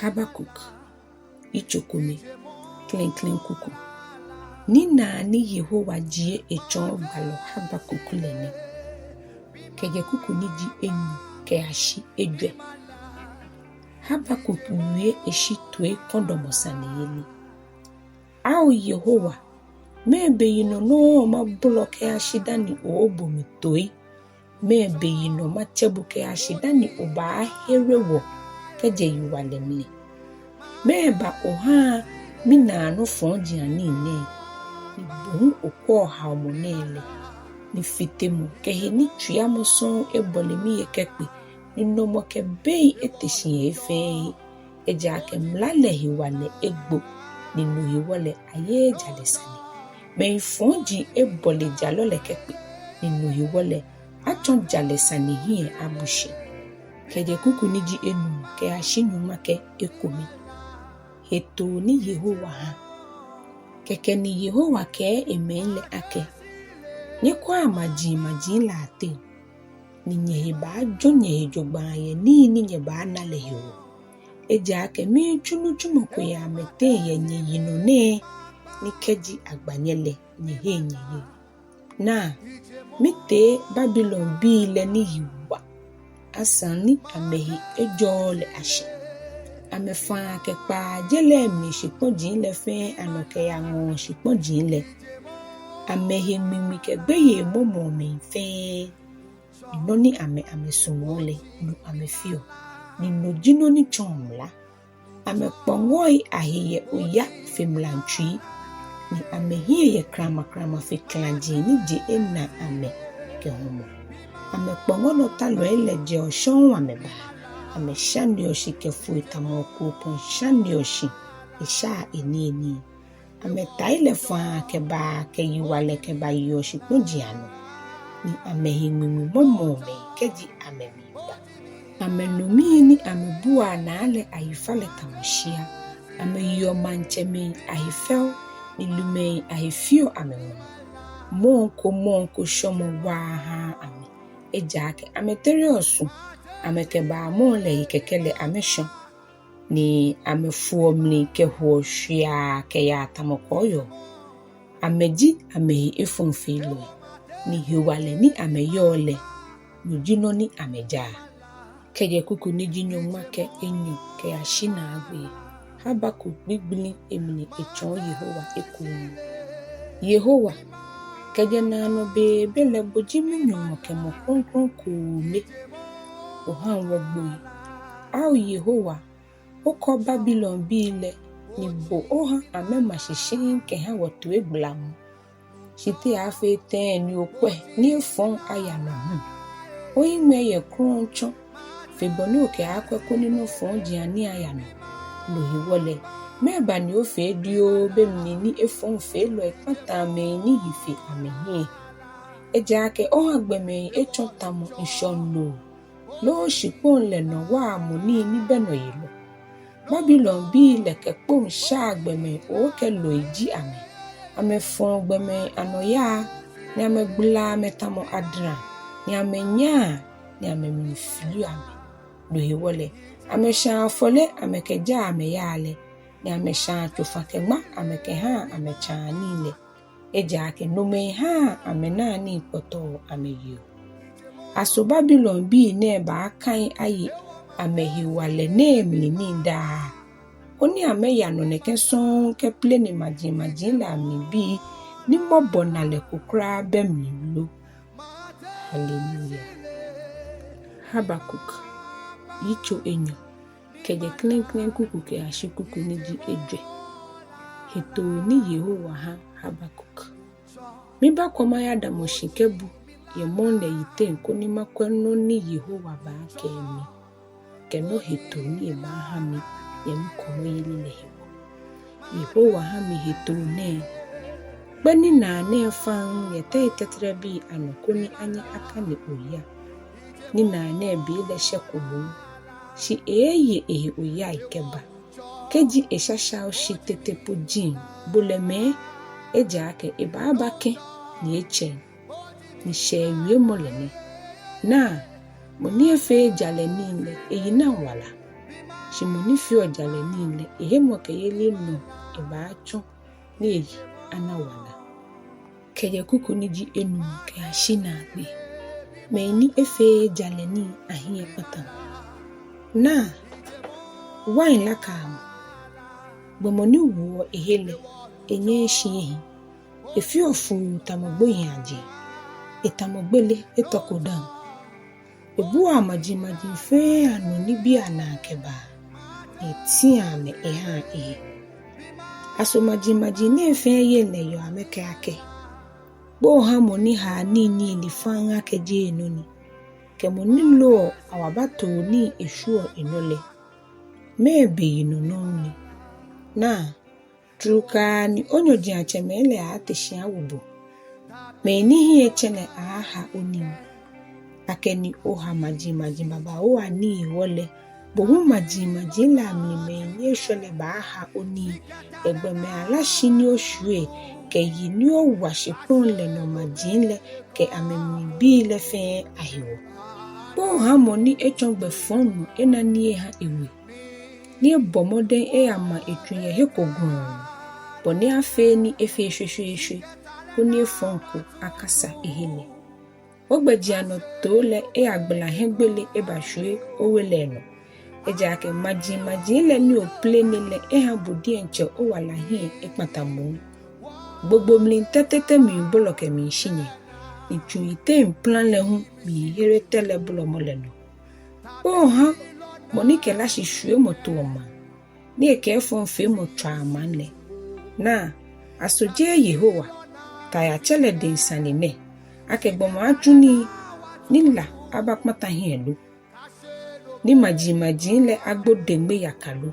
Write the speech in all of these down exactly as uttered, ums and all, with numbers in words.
Habakuk, yitso kome, klɛŋklɛŋ kuku. Ninaa ni Yehowa jie etsɔɔ gbalɔ Habakuk lɛ nɛ. Kɛjɛ kuku ni ji enyɔ kɛyashi ejwɛ. Habakuk wie eshi toikɔdɔmɔ saneyeli. Ao Yehowa, mɛɛ beyinɔ nɔŋŋ mabolɔ kɛyashi dani ooobo mi toi? Mɛɛ beyinɔ matsɛ bo kɛyashi dani obaahere wɔ kɛjɛ yiwalɛ mli? Mɛɛba ohaa minaanɔ fɔji anii nɛɛ, ni bo hu okwɛɔ haomɔ nɛɛ lɛ? Ni fitemɔ kɛ henitswiamɔ sɔŋŋ ebɔle mihe kɛkpe, ni nɔmɔ kɛ bei ete shi yɛ he fɛɛ he. Ejaakɛ mla lɛ hewalɛ egbo, ni no hewɔ lɛ ayeee jalɛ sane. Mɛi fɔji ebɔle jalɔ lɛ kɛkpe, ni no hewɔ lɛ atsɔ jalɛ sane hiɛ abu shi. Kɛjɛ kuku ni ji enumɔ kɛyashi nyɔŋma kɛ ekome. Hetoo ni Yehowa ha. Kɛkɛ ni Yehowa kɛɛ emɛi lɛ akɛ, nyɛkwɛa majimaji lɛ ateŋ, ni nyɛhe baajɔ nyɛhe jogbaŋŋ yɛ nii ni nyɛbaana lɛ hewɔ. Ejaakɛ miitsu nitsumɔ ko yɛ amɛteŋ yɛ nyɛyinɔ nɛɛ, ni kɛji agba nyɛ lɛ, nyɛheŋ nyɛyeŋ. Naa, mitee Babilonbii lɛ ni yi wa, asaŋ ni amɛhe ejɔɔɔ lɛ ashi. Amɛfaa kɛkpaa je lɛ mli shikpɔji lɛ fɛɛ anɔ kɛyaŋɔɔ shikpɔji lɛ. Amɛhe ŋmiŋmi kɛ gbeyei mɔmɔɔ mɛi fɛɛ. Nɔ ni amɛ amɛsumɔɔ lɛ, no amɛfeɔ, ni no ji nɔ ni tsɔɔ mla. Amɛkpɔŋɔi ahe yɛ oya fe mlantsui, ni amɛhiɛ yɛ kramakrama fe klaji ni je ena amɛ kɛ hɔmɔ. Amɛkpɔŋɔnɔtalɔi lɛ jɛɔ shɔŋŋ amɛbaa. Amɛshaneɔ shi kɛ foi tamɔ okropɔŋ shaneɔ shi eshaa eniyenii. Amɛtai lɛ faa kɛbaa kɛ yiwalɛ kɛbayeɔ shikpɔji anɔ, ni amɛhe ŋmiŋmi mɔmɔɔ mɛi kɛji amɛmiiba. Amɛnomii ni amɛbuaa naa lɛ ayifalɛ tamɔ shia. Amɛyeɔ maŋtsɛmɛi ahe fɛo, ni lumɛi ahe feɔ amɛ ŋmɔlɔ. Mɔɔ ko mɔɔ ko shɔmɔ waaa haaa amɛ, ejaakɛ amɛtereɔ su. Amɛkɛbaa mɔɔ lɛ he kɛkɛ lɛ amɛshɔ, ni amɛfoɔ mli kɛhoɔ shwiaa kɛyaa tamɔ kɔɔyɔɔ. Amɛ ji amɛhe efɔŋfeelɔi, ni hewalɛ ni amɛyɔɔ lɛ, no ji nɔ ni amɛjaa. Kɛjɛ kuku ni ji nyɔŋma kɛ enyɔ kɛyashi naagbee. Habakuk gbigbli emli etsɔɔ Yehowa ekoŋŋ. Yehowa, kɛjɛ naanɔ beebe lɛ bo ji mi-Nyɔŋmɔ kɛ mɔ krɔŋkrɔŋ koome. Ohaŋ wɔgboi. Ao Yehowa, okɔ Babilonbii lɛ, ni bo oha amɛma shi shiŋŋ kɛha wɔtoigbalamɔ. Shi te aaafee tɛŋŋ ni okwɛ ni efɔŋ aya nɔ hu? Ohiŋmɛi yɛ krɔŋŋ tsɔ fe bɔ ni okɛaakwɛ koni nɔ fɔji anii aya nɔ. No hewɔ lɛ, mɛɛba ni ofee dioo be mli ni efɔŋfeelɔi kpataa mɛi ni hi fe amɛhiɛ? Ejaakɛ oha gbɔmɛi etsɔ tamɔ ŋshɔŋ loo, loo shikpɔŋ lɛ nɔ waamɔ nii ni bɛ nɔyelɔ. Babilonbii lɛ kɛ kpoŋ shaa gbɔmɛi oookɛɛ loi ji amɛ. Amɛfɔɔ gbɔmɛi anɔ yaa, ni amɛgbalaa amɛ tamɔ adra, ni amɛnyaa, ni amɛmli filiɔ amɛ. No hewɔ lɛ, amɛshaa afɔle amɛkɛjaa amɛyaa lɛ, ni amɛshaa tsofa-kɛ-ŋma amɛkɛhaa amɛtsaanii lɛ. Ejaakɛ nomɛi haa amɛnaa nii kpɔtɔɔ amɛyeɔ. Aso Babilonbii nɛɛ baakai aye amɛhewalɛ nɛɛ mli nii daa, koni amɛya nɔ nɛkɛ sɔŋŋ kɛplenee majimaji lɛ amli bii ni mɔbɔnalɛ ko kwraa bɛ mli lo? Haleluya. Habakuk, yitso enyɔ, kɛjɛ klɛŋklɛŋ kuku kɛyashi kuku ni ji ejwɛ. Hetoo ni Yehowa ha Habakuk. Mibakwɔ mayadamɔ shi kɛbu yɛ mɔɔ lɛ yiteŋ koni makwɛ nɔ ni Yehowa baakɛɛ mi, kɛ nɔ hetoo ni ebaaha mi yɛ mikɔmɔyeli lɛ hewɔ. Yehowa ha mi hetoo nɛɛ: Kpɛ ninaa nɛɛ faŋŋ yɛ tɛi tɛtrɛbii anɔ koni anyɛ akane oya. Ninaa nɛɛ be lɛ shɛko moŋ, shi eeeye ehe oyai kɛba. Kɛji eshashao shi tete po jiŋ, bo lɛ mɛɛ, ejaakɛ ebaaba kɛ̃ ni etsɛŋ. Ni shɛɛ wiemɔ lɛ nɛ: Naa, Mɔ ni efeee jalɛ nii lɛ, eyi naŋ wala. Shi mɔ ni feɔ jalɛ nii lɛ, ehemɔkɛyeli nɔ ebaatsɔ ni eyi ana wala. Kɛjɛ kuku ni ji enumɔ kɛyashi naagbee. Mɛi ni efeee jalɛ nii ahiɛ kpataa. Naa, wain lakamɔ. Gbɔmɔ ni woɔ ehe lɛ, enyɛɛɛ shi ehi. Efeɔ fuu tamɔ gbohiiaje. Etamɔ gbele, etɔko dã. Ebuaa majimaji fɛɛ anɔ nibii anaa kɛbaa, ni etiaa amɛ ehaa ehe. Aso majimaji nɛɛ fɛɛ yeŋ lɛ yɔɔ amɛkɛɛ akɛ: Kpoo ha mɔ ni haa nii ni eli faŋŋ akɛ jeee enɔ ni, kɛ mɔ ni loɔ awaba too nii eshwieɔ enɔ lɛ. Mɛɛ beyinɔ nɔŋŋ ni? Naa, trukaa ni onyɔjiatsɛmɛi lɛ aaate shi awo bo. Mɛi ni hiɛ etsɛ̃ lɛ aaaha onii. Akɛni oha majimaji babaoo anii hewɔ lɛ, bo hu majimaji lɛ amli mɛi ni eshwɛ lɛ baaha onii, yɛ gbɔmɛi ala shi ni oshwie, kɛ yi ni owa shikpɔŋ lɛ nɔ maji lɛ kɛ amɛmli bii lɛ fɛɛ ahewɔ. Kpoo ha mɔ ni etsɔ gbɛ fɔŋ nɔ ena nii eha ewe, ni ebɔ mɔdɛŋ eyama etsui yɛ he ko grɔŋŋ, bɔ ni afee ni efee shweshweeshwe, koni efɔŋ ko akasa ehe lɛ. Ogbɛjianɔtoo lɛ eyagbala hiɛgbele ebashwie owe lɛ nɔ. Ejaakɛ majimaji lɛ ni oplene lɛ eha bo diɛŋtsɛ owala hiɛ ekpata moŋ. Gbogbo mli tɛ tete miibolɔ kɛmiishi nyɛ, ni tsu yiteŋ plan lɛ hu miihere tɛ lɛ bolɔmɔ lɛ nɔ. Kpoo ha mɔ ni kɛ lashishwiemɔ toɔ maŋ, ni ekɛ efɔŋfeemɔ tswaa maŋ lɛ. Naa, aso jeee Yehowa, Taiatsɛ lɛ dɛŋ sane nɛ, akɛ gbɔmɔ atsu nii, ni la abakpata hiɛ lo, ni majimaji lɛ agbo deŋme yaka lo?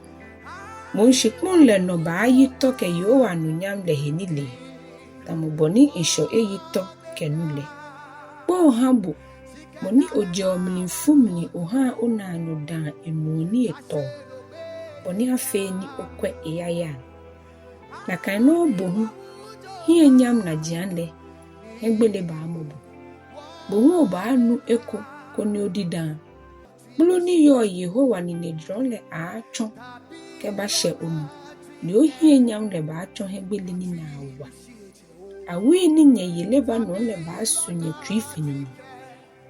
Moŋ shikpɔŋ lɛ nɔ baayi tɔ kɛ Yehowa anunyam lɛ he nilee, tamɔ bɔ ni ŋshɔ eyi tɔ kɛ nu lɛ. Kpoo ha bo, mɔ ni ojɛɔ mlifu mli ohaa onaanyo daa enuɔ ni etɔɔ, bɔ ni afee ni okwɛ eyayaŋ. Nakai nɔŋŋ bo hu, hiɛnyam najiaŋ lɛ, hiɛgbele baamɔ bo. Bo hu obaanu eko koni odidaa. Kpulu ni yɔɔ Yehowa ninejurɔ lɛ aaatsɔ kɛbashɛ onɔ, ni ohiɛnyam lɛ baatsɔ hiɛgbele ni naa wa. Awui ni nyɛye Lebanon lɛ baasu nyɛtsui fe nine.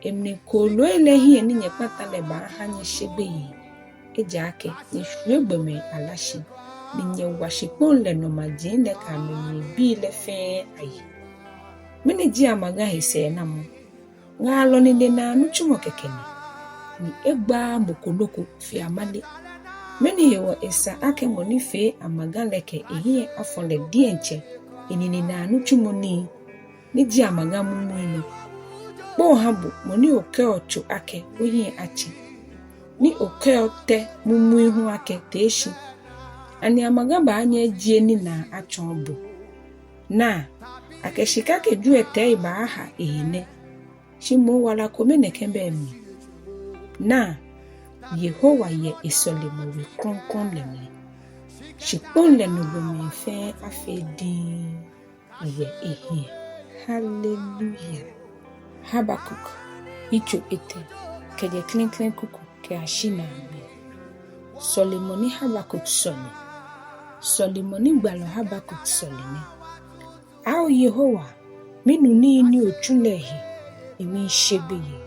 Emli kooloi lɛ hiɛ ni nyɛkpata lɛ baaha nyɛshe gbeyei, ejaakɛ nyɛshwie gbɔmɛi ala shi, ni nyɛwa shikpɔŋ lɛ nɔ maji lɛ kɛ amɛmli bii lɛ fɛɛ ayi. Mɛni ji amaga he sɛɛnamɔ? Ŋaalɔ ninenaa nitsumɔ kɛkɛ ni, ni egbaaa mɔ ko nɔ ko fe amale. Mɛni hewɔ esa akɛ mɔ ni fee amaga lɛ kɛ ehiɛ afɔ lɛ diɛŋtsɛ eninenaa nitsumɔ nii, ni ji amaga mumuiaŋ lɛ? Kpoo ha bo, mɔ ni okɛɔ tso akɛ ohiɛ atsĩ, ni okɛɔ tɛ mumuiaŋ hu akɛ tee shi. Ani amaga baanyɛ ejie ninaa atsɔɔ bo? Naa, akɛ shika kɛ jwiɛtɛi baaha ehe nɛ, shi moŋ wala kome nɛkɛ bɛ mli. Naa, Yehowa yɛ esɔlemɔ we krɔŋkrɔŋ lɛ mli. Shikpɔŋ lɛ nɔ gbɔmɛi fɛɛ afee diŋŋ yɛ ehiɛ. Hallelujah. Habakuk, yitso etɛ, kɛjɛ klɛŋklɛŋ kuku kɛyashi naagbee. Sɔlemɔ ni Habakuk sɔle. Sɔlemɔ ni gbalɔ Habakuk sɔle nɛ. Ao Yehowa, minu nii ni otsu lɛ he, ni miishe gbeyei.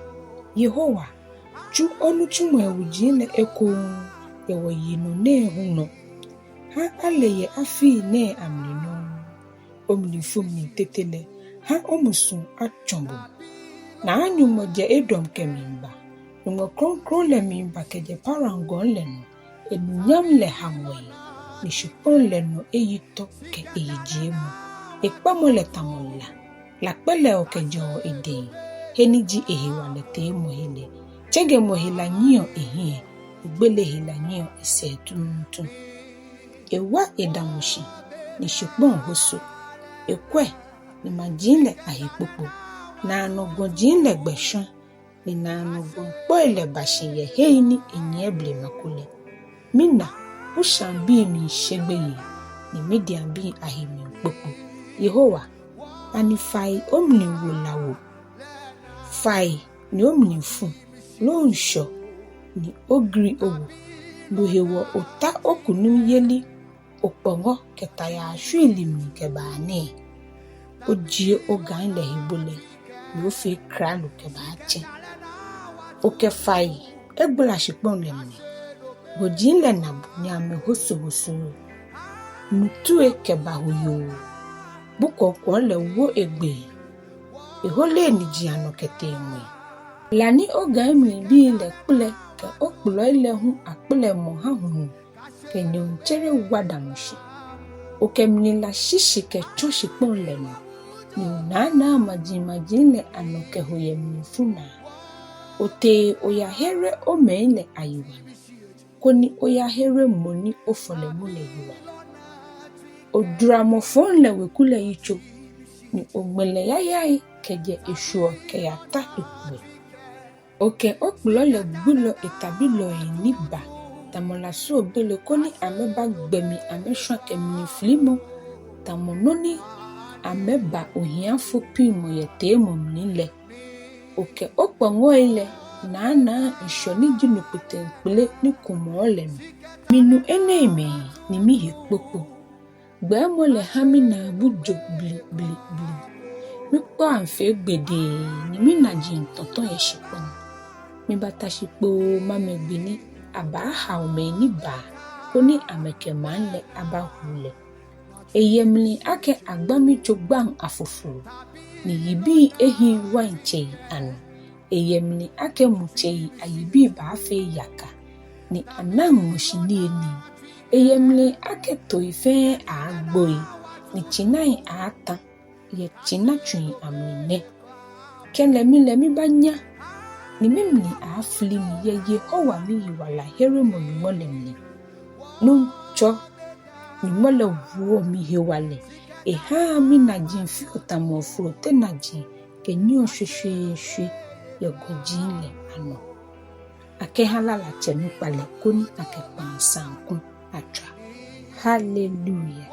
Yehowa, tsu onitsumɔi wuji lɛ ekoŋŋ yɛ wɔyinɔ nɛɛ hu nɔ. Ha ale yɛ afii nɛɛ amli nɔŋŋ. Omlifu mli tete lɛ, ha omusuŋ atsɔ bo. Naa, Nyɔŋmɔ jɛ Edom kɛmiiba, Nyɔŋmɔ krɔŋkrɔŋ lɛ miiba kɛjɛ Paran gɔŋ lɛ nɔ. Enunyam lɛ ha ŋwɛi, ni shikpɔŋ lɛ nɔ eyi tɔ kɛ eyijiemɔ. Ekpamɔ lɛ tamɔ la, la kpɛlɛɔ kɛjɛɔ edɛŋ, he ni ji ehewalɛ teemɔhe lɛ. Tsɛŋemɔ hela nyiɛɔ ehiɛ, egbele hela nyiɛɔ esɛɛ tuuntu. Ewa edamɔ shi, ni shikpɔŋ hoso. Ekwɛ, ni maji lɛ ahe kpokpo. Naanɔ gɔji lɛ gbɛ shwa, ni naanɔ gɔŋkpɔi lɛ ba shi yɛ hei ni enyiɛ blema ko lɛ. Mina, Kushanbii miishe gbeyei, ni Midianbii ahe miikpokpo. Yehowa, ani fai omli wo la wo? Fai ni omli fu? loo ŋshɔ ni ogri owo? No hewɔ ota okunimyeli okpɔŋɔ kɛ tayaa shwiili mli kɛbaa nɛɛ? Ojie ogai lɛ he bo lɛ, ni ofee kralo kɛbaatsɛ. Okɛ fai egbala shikpɔŋ lɛ mli. Gɔji lɛ na bo ni amɛhosohoso. Nu tue kɛbaho yoo. Bu kwɔŋkwɔŋ lɛ wo egbee. Ehole eniji anɔ kɛtee ŋwɛi. La ni ogai mlibii lɛ kpɛlɛ kɛ okpɔlɔi lɛ hu akpɛlɛmɔ ha hulu kɛ nyɔɔŋtsere wa damɔ shi. Okɛ mlila shishi kɛtsɔ shikpɔŋ lɛ nɔ, ni onaanaa majimaji lɛ anɔ kɛho yɛ mlifu naa. Otee oyahere omɛi lɛ ayiwala, koni oyahere mɔ ni ofɔ lɛ mu lɛ yiwala. Ojwara mɔ fɔŋ lɛ weku lɛ yitso, ni oŋmɛ lɛ yayai kɛjɛ eshuɔ kɛyata ekuɛ. Okɛ okpɔlɔ lɛ gbulɔ etabilɔi ni ba tamɔ lasuogbele koni amɛbagbɛ mi amɛshwa kɛ mliflimɔ, tamɔ nɔ ni amɛba ohiafo piŋmɔ yɛ teemɔ mli lɛ. Okɛ okpɔŋɔi lɛ naanaa ŋshɔ ni ji nu kpeteŋkpele ni kumɔɔ lɛ nɔ. Minu enɛɛmɛi ni mihe kpokpo. Gbɛɛmɔ lɛ ha minaabu jo bliblibli. Mikpɔiaŋ fee gbedee ni minaji tɔtɔ yɛ shikpɔŋ. Mibata shi kpoo mamɛ gbi ni abaahao mɛi ni baa koni amɛkɛ maŋ lɛ abawu lɛ. Eyɛ mli akɛ agba mitso gbaŋ afofro, ni yibii ehiii wain tsei anɔ. Eyɛ mli akɛ mu tsei ayibii baafee yaka, ni anaŋ ŋmɔshi niyenii. Eyɛ mli akɛ tooi fɛɛ aaagboi, ni tsinai aaatã yɛ tsina tsui amli nɛ. Kɛlɛ mi lɛ mibaanya, ni mimli aaafli mi yɛ Yehowa miyiwalaheremɔ Nyɔŋmɔ lɛ mli. Nuŋtsɔ Nyɔŋmɔ lɛ woɔ mi hewalɛ, ehaa minaji feɔ tamɔ ofrote naji kɛnyiɛɔ shweshweeshwe yɛ gɔji lɛ anɔ. Akɛha lalatsɛ nukpa lɛ koni akɛ kpaa saŋku atswa. Hallelujah.